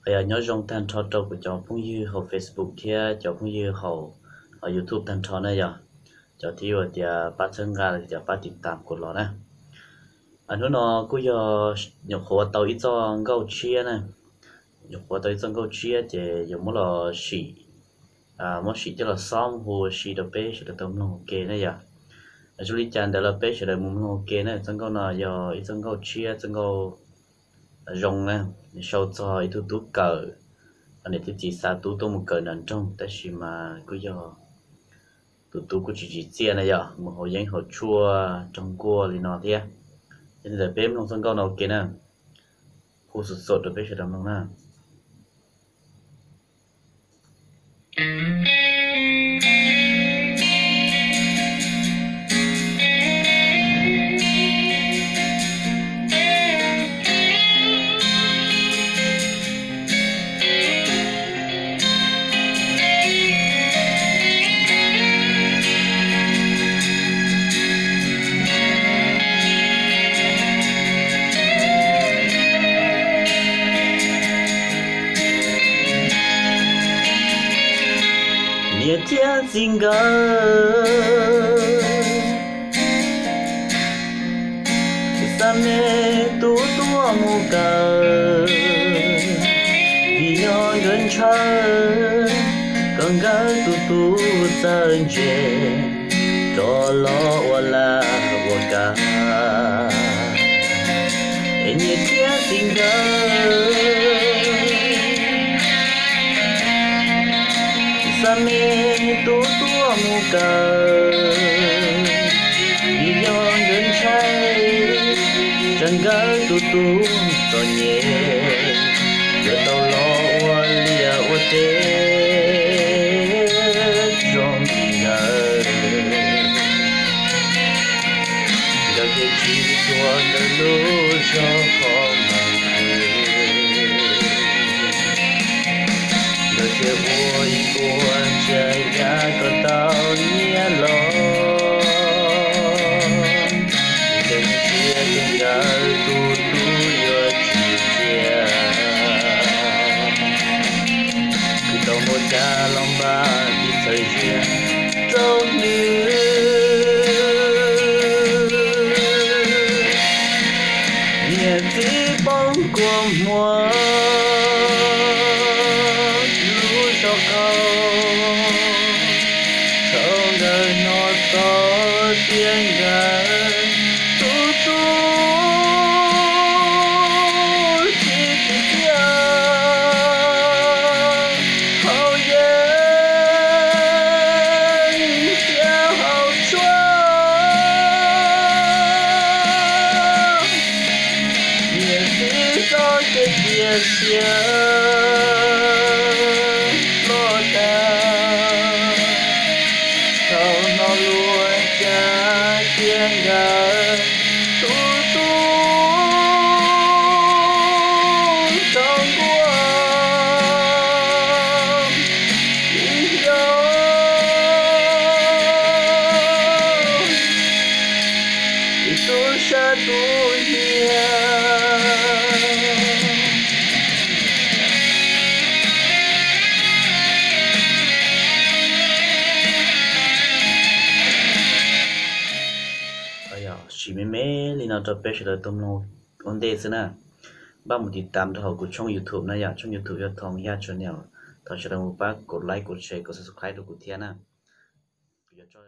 Yog nyob zoo tag nrho rau kuv cov phooj ywg hauv Facebook thiab cov phooj ywg hauv YouTube tag nrho na yog, cov thiab uas tias pab txhawb nqa los tias pab tiv tam kuv los na. Hnub no kuj yog nyuam qhuav tau ib txoj nkauj tshiab na, nyuam qhuav tau ib txoj nkauj tshiab ces yuav muab los sim, muab sim coj los xob hu ua si rau peb sawv daws tau mloog ua ke na yog. Zoo li cas ntawd los peb sawv daws mus mloog ua ke na. Txoj nkauj no yog ib txoj nkauj tshiab, txoj nkauj zoo na, sau txog ib tug tub kawm, niam tij txiv xa tub tuaj mus kawm nram nroog tab sis mas kuj yog tus tub kuj tsis tsim txiaj na yog, mus haus yeeb haus tshuaj raug nkuaj li no thiab. Yog li ntawd peb mloog txoj nkauj no ua ke na, hu xov xov rau peb sawv daws mloog na. Niam thiab txiv nkawd xa me tub tuaj mus kawm, vim yog nkawd ntshaw kom nkawd tus tub txawj ntse rov los ua laj ua kam. Es niam thiab txiv nkawd xa me tub tuaj mus kawm, vim yog nkawd ntshai tsam nkawd tus tub txom nyem yuav tau los ua liaj ua teb zoo li nkawd. Nkawd thiaj tsis txuag nkawd lub zog qhov muag khwv, nkawd thiaj ua ib puas tsav yam kom tau nyiaj los. Nkawd ntsia tias nkawd tus tub yuav tsis txias, kwv tau npau cas los npaj tiv txhawm zias rau nws. Niam txiv poob kua muag lub zog qaug, thaum nkawd hnov xov tias nkawd tus tub tsis tsim txiaj, haus yeeb thiab haus tshuaj. Niam txiv txoj kev cia siab loj tag, thaum hnov luag cas tias nkawd tus tub tau nkuaj. Yog ib tug sab tub nyiag. Sim me me li no rau peb sawv daws tau mloog ua ntej xwb na. Npaj mus tiv tam rau hauv kuv tshooj YouTube na yom, tshooj YouTube yog Thoo Yaj Channel. Thov sawv daws mus pab kov like, kov share, kov subscribe rau kuv thiab na. Kuv yuav tso